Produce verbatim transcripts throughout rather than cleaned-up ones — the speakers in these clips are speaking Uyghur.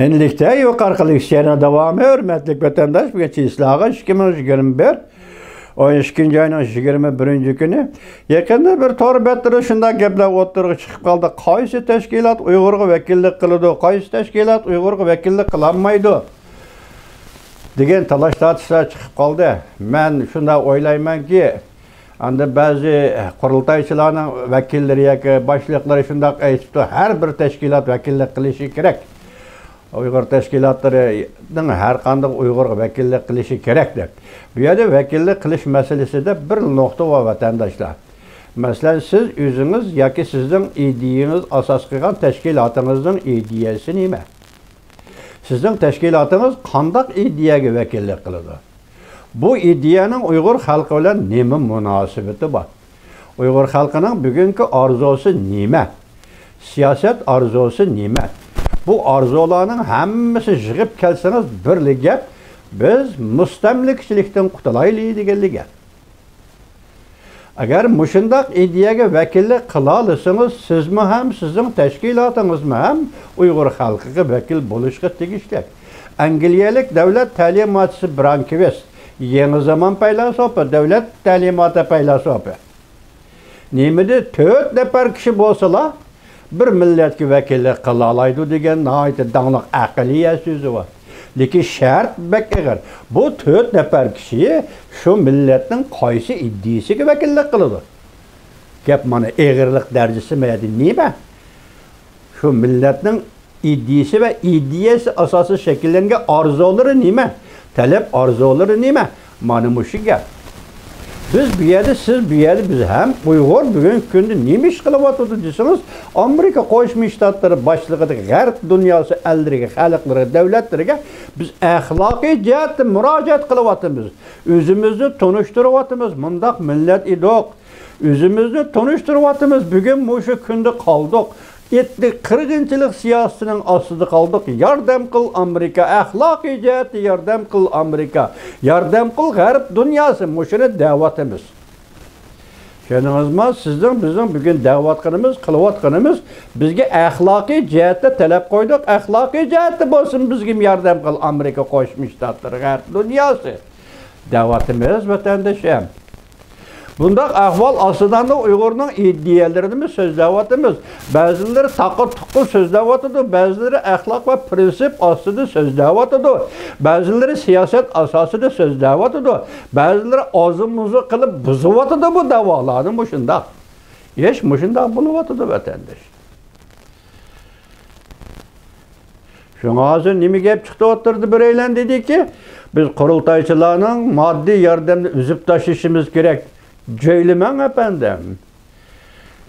ئەمدىلىكتە يۇقىرىقى لېكسىيەنىڭ داۋامى، ھۆرمەتلىك ۋەتەنداش، بۈگۈن چېسلاغا ئىككى مىڭ يىگىرمە بىر، ئون ئىككىنچى ئاينىڭ يىگىرمە بىرىنچى كۈنى. يېقىندا بىر تور بەتلىرىدە شۇنداق گەپلەر ئوتتۇرىغا چىقىپ قالدى، قايسى تەشكىلات ئۇيغۇرغا ۋەكىللىك قىلىدۇ، قايسى تەشكىلات ئۇيغۇرغا ۋەكىللىك قىلالمايدۇ دېگەن تالاش-تارتىشلار چىقىپ قالدى. مەن شۇنداق ئويلايمەنكى، ئاندىن بەزى قۇرۇلتايچىلارنىڭ ۋەكىللىرى ياكى باشلىقلىرى شۇنداق ئېيتىپتۇ، ھەر بىر تەشكىلات ۋەكىللىك قىلىشى كېرەك. ئۇيغۇر تەشكىلاتلىرىنىڭ ھەر قانداق ئۇيغۇرغا ۋەكىللىك قىلىشى كېرەك دەپ. بۇ يەردە ۋەكىللىك قىلىش مەسىلىسىدە بىر نۇقتا بار، ۋەتەنداشلار. مەسىلەن، سىز ئۆزىڭىز ياكى سىزنىڭ ئىدىيىڭىز ئاساس قىلغان تەشكىلاتىڭىزنىڭ ئىدىيەسى نېمە؟ سىزنىڭ تەشكىلاتىڭىز قانداق ئىدىيەگە ۋەكىللىك قىلىدۇ؟ بۇ ئىدىيەنىڭ ئۇيغۇر خەلقى بىلەن نېمە مۇناسىۋىتى بار؟ ئۇيغۇر خەلقىنىڭ بۈگۈنكى ئارزۇسى نېمە؟ سىياسەت ئارزۇسى نېمە؟ بۇ ئارزۇلارنىڭ ھەممىسى يىغىپ كەلسىڭىز، بىرلا گەپ، بىز مۇستەملىكىچىلىكتىن قۇتۇلايلى دېگەنلا گەپ. ئەگەر مۇشۇنداق ئىدىيەگە ۋەكىللىك قىلالىسىڭىز، سىزمۇ ھەم، سىزنىڭ تەشكىلاتىڭىزمۇ ھەم ئۇيغۇر خەلقىگە ۋەكىل بولۇشقا تېگىشلىك. ئەنگلىيەلىك دۆلەت تەلىماتچىسى برانكۋىست، يېڭى زامان پەيلاسوپى، دۆلەت تەلىماتى پەيلاسوپى. نېمىدە تۆت نەپەر كىشى بولسىلا، بىر مىللەتكە ۋەكىللىك قىلالايدۇ دېگەن ناھايىتى داڭلىق ئەقلىيە سۆزى بار. لېكىن شەرت بەك ئېغىر. بۇ تۆت نەپەر كىشى شۇ مىللەتنىڭ قايسى ئىدىيىسىگە ۋەكىللىك قىلىدۇ؟ گەپ مانا ئېغىرلىق دەرىجىسى مەيەدە نېمە؟ شۇ مىللەتنىڭ ئىدىيىسى ۋە ئىدىيەسى ئاساسىدا شەكىللەنگەن ئارزۇلىرى نېمە؟ تەلەپ ئارزۇلىرى نېمە؟ مانا مۇشۇ گەپ. بىز بۇ يەردە، سىز بۇ يەردە، بىز ھەم ئۇيغۇر بۈگۈنكى كۈندە نېمە ئىش قىلىۋاتىدۇ دېسىڭىز، ئامېرىكا قوشما شتاتلىرى باشلىقىدىكى غەرب دۇنياسى ئەللىرىگە، خەلقلىرىگە، دۆلەتلىرىگە بىز ئەخلاقىي جەھەتتە مۇراجىئەت قىلىۋاتىمىز. ئۆزىمىزنى تونۇشتۇرۇۋاتىمىز، مۇنداق مىللەت ئىدۇق. ئۆزىمىزنى تونۇشتۇرۇۋاتىمىز. بۈگۈن مۇشۇ كۈندە قالدۇق. ئېتنىك قىرغىنچىلىق سىياسىتىنىڭ ئاستىدا قالدۇق. ياردەم قىل ئامېرىكا، ئەخلاقىي جەھەتتە ياردەم قىل ئامېرىكا، ياردەم قىل غەرب دۇنياسى، مۇشۇنى دەۋاتىمىز. چۈشەندىڭىزمۇ؟ سىزنىڭ، بىزنىڭ بۈگۈن دەۋاتقىنىمىز، قىلىۋاتقىنىمىز، بىزگە ئەخلاقىي جەھەتتە تەلەپ قويدۇق، ئەخلاقىي جەھەتتە بولسۇن بىزگىمۇ ياردەم قىل ئامېرىكا قوشما شتاتلىرى، غەرب دۇنياسى دەۋاتىمىز، ۋەتەندىشىم. بۇنداق ئەھۋال ئاستىدا ئۇيغۇرنىڭ ئىدىيەلىرىنىمۇ سۆزلەۋاتىمىز. بەزىلىرى تاقا-تۇققا سۆزلەۋاتىدۇ، بەزىلىرى ئەخلاق ۋە پىرىنسىپ ئاستىدا سۆزلەۋاتىدۇ، بەزىلىرى سىياسەت ئاساسىدا سۆزلەۋاتىدۇ، بەزىلىرى ئازمۇزۇ قىلىپ بۇزۇۋاتىدۇ بۇ دەۋالارنى مۇشۇنداق. ئىش مۇشۇنداق بولۇۋاتىدۇ، ۋەتەنداش. شۇڭا ھازىر نېمە گەپ چىقتى ئوتتۇرىدا، بىرەيلەن دېدىكى، بىز قۇرۇلتايچىلارنىڭ ماددىي ياردەمنى ئۈزۈپ تاشلىشىمىز كېرەك. جۆيلىمەڭ ئەپەندىم.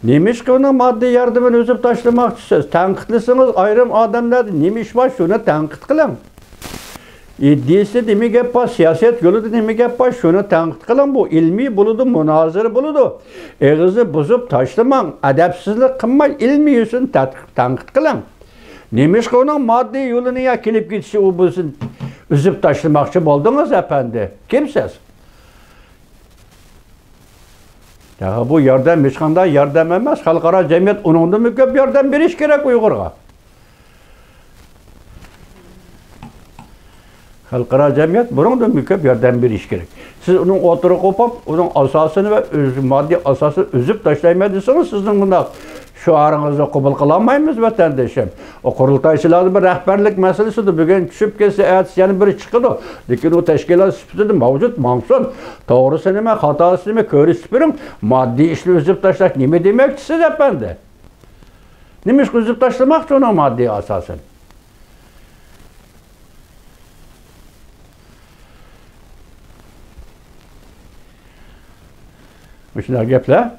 نېمىشقا ئۇنىڭ ماددىي ياردىمىنى ئۈزۈپ تاشلىماقچىسىز؟ تەنقىدلىسىڭىز، ئايرىم ئادەملەردە نېمە ئىش بار، شۇنى تەنقىد قىلىڭ. ئىدىيىسىدە نېمە گەپ بار، سىياسەت يولىدا نېمە گەپ بار، شۇنى تەنقىد قىلىڭ. بۇ ئىلمىي بولىدۇ، مۇنازىرە بولىدۇ. ئېغىزنى بۇزۇپ تاشلىماڭ، ئەدەپسىزلىك قىلماي، ئىلمىي يۈزىدىن تەت-، تەنقىد قىلىڭ. نېمىشقا ئۇنىڭ ماددىي يولىنى يا كېلىپ كېتىشى ئۇ بولسۇن ئۈزۈپ تاشلىماقچى بولدىڭىز، ئەپەندى؟ كىمسىز؟ يا، بۇ ياردەم ھېچقانداق ياردەم ئەمەس. خەلقئارا جەمئىيەت ئۇنىڭدىنمۇ كۆپ ياردەم بېرىشى كېرەك ئۇيغۇرغا. خەلقئارا جەمئىيەت بۇنىڭدىنمۇ كۆپ ياردەم بېرىشى كېرەك. سىز ئۇنىڭ ئوتتۇرىغا قوپۇپ، ئۇنىڭ ئاساسىنى ۋە ئۆز ماددىي ئاساسىنى ئۈزۈپ تاشلايمەن دېسىڭىز، سىزنىڭ بۇنداق شوئارىڭىزنى قوبۇل قىلالمايمىز، ۋەتەندىشىم. ئۇ قۇرۇلتايچىلاردا بىر رەھبەرلىك مەسىلىسىدۇر. بۈگۈن چۈشۈپ كەتسە، ئەتىسى يەنە بىرى چىقىدۇ. لېكىن ئۇ تەشكىلات سۈپىتىدە مەۋجۇت ماڭسۇن. توغرىسى نېمە، خاتاسى نېمە، كۆرسىتىپ بېرىڭ. ماددىي ئىشنى ئۈزۈپ تاشلاش نېمە دېمەكچىسىز، ئەپەندى؟ نېمىشقا ئۈزۈپ تاشلىماقچى ئۇنىڭ ماددىي ئاساسىنى؟ مۇشۇنداق گەپلەر.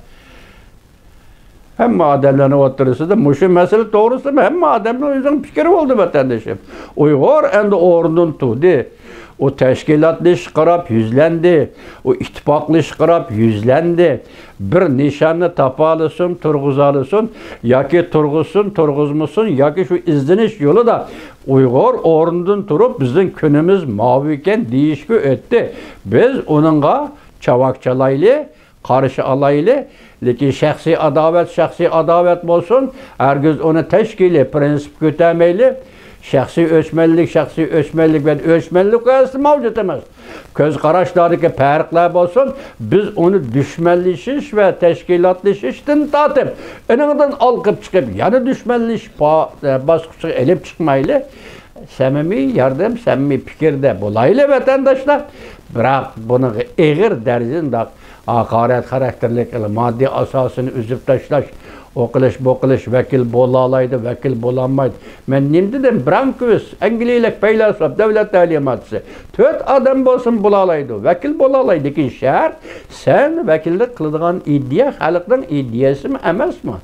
ھەممە ئادەملەرنىڭ ئوتتۇرىسىدا مۇشۇ مەسىلە توغرىسىدا ھەممە ئادەمنىڭ ئۆزىنىڭ پىكرى بولدى، ۋەتەندىشىم. ئۇيغۇر ئەمدى ئورنىدىن تۇردى. ئۇ تەشكىلاتلىشىشقا قاراپ يۈزلەندى. ئۇ ئىتتىپاقلىشىشقا قاراپ يۈزلەندى. بىر نىشاننى تاپالىسۇن، تۇرغۇزالىسۇن، ياكى تۇرغۇزسۇن، تۇرغۇزمىسۇن، ياكى شۇ ئىزدىنىش يولىدا ئۇيغۇر ئورنىدىن تۇرۇپ، بىزنىڭ كۈنىمىز ماۋۇ ئىكەن دېيىشكە ئۆتتى. بىز ئۇنىڭغا چاۋاك چالايلى، قارشى ئالايلى. لېكىن شەخسىي ئاداۋەت، شەخسىي ئاداۋەت بولسۇن، ھەرگىز ئۇنى تەشكىلىي پىرىنسىپ كۆتەرمەيلى. شەخسىي ئۆچمەنلىك، شەخسىي ئۆچمەنلىك بىلەن ئۆچمەنلىك ئارىسىدا مەۋجۇت ئەمەس. كۆز قاراشلاردىكى پەرقلەر بولسۇن، بىز ئۇنى دۈشمەنلىشىش ۋە تەشكىلاتلىشىشتىن تارتىپ، ئېنىڭدىن ئالقىپ چىقىپ، يەنە دۈشمەنلىشىش با-، باسقۇچىغا ئېلىپ چىقمايلى. سەمىمىي ياردەم، سەمىمىي پىكىردە بولايلى، ۋەتەنداشلار. بىراق بۇنىڭغا ئېغىر دەرىجىدە ھاقارەت خاراكتېرلىك، ماددىي ئاساسىنى ئۈزۈپ تاشلاش، ئۇ قىلىش، بۇ قىلىش، ۋەكىل بولالايدۇ، ۋەكىل بولالمايدۇ. مەن نېمە دېدىم؟ برانكوۋىس، ئەنگلىيەلىك پەيلاسوپ، دۆلەت تەلىماتچىسى. تۆت ئادەم بولسۇن بولالايدۇ، ۋەكىل بولالايدۇ. لېكىن شەرت، سەن ۋەكىللىك قىلىدىغان ئىدىيە خەلقنىڭ ئىدىيەسىمۇ ئەمەسمۇ؟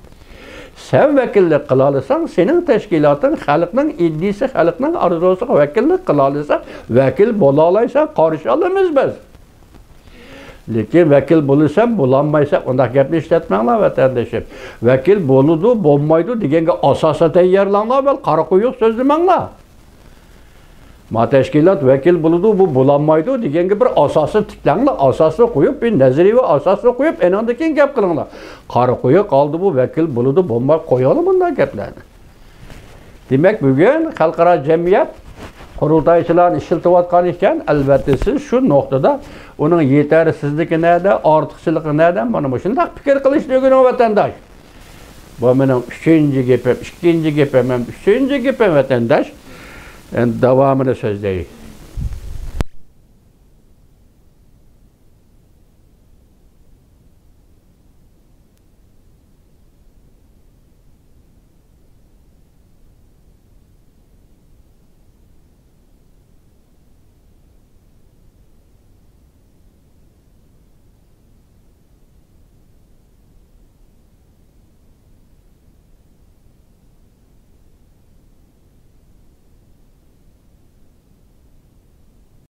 سەن ۋەكىللىك قىلالىساڭ، سېنىڭ تەشكىلاتىڭ خەلقنىڭ ئىدىيىسى، خەلقنىڭ ئارزۇسىغا ۋەكىللىك قىلالىسا، ۋەكىل بولالايسەن، قارشى ئالىمىز بىز. لېكىن ۋەكىل بولىسەن، بولالمايسەن، ئۇنداق گەپنى ئىشلەتمەڭلار، ۋەتەندىشىم. ۋەكىل بولىدۇ، بولمايدۇ دېگەنگە ئاساسەن تەييارلاڭلار، بەل قارا قويۇق سۆزلىمەڭلار. ما تەشكىلات ۋەكىل بولىدۇ، بۇ بولالمايدۇ دېگەنگە بىر ئاساسنى تىكلەڭلار، ئاساسنى قويۇپ، بىر نەزەرىيە ۋە ئاساسنى قويۇپ، ئېنىڭدىن كېيىن گەپ قىلىڭلار. قارا قويۇق ھالدا بۇ ۋەكىل بولىدۇ، بولماي قويۇڭلار بۇنداق گەپلەرنى. دېمەك، بۈگۈن خەلقئارا جەمئىيەت قۇرۇلتايچىلارنى ئىشلىتىۋاتقان ئىكەن، ئەلۋەتتە، سىز شۇ نۇقتىدا ئۇنىڭ يېتەرسىزلىكى نەدە، ئارتۇقچىلىقى نەدە، مانا مۇشۇنداق پىكىر قىلىشنى ئۆگىنىڭ، ۋەتەنداش. بۇ مېنىڭ ئۈچىنچى گېپىم، ئىككىنچى گېپىم ھەم ئۈچىنچى گېپىم، ۋەتەنداش. ئەمدى داۋامىنى سۆزلەي.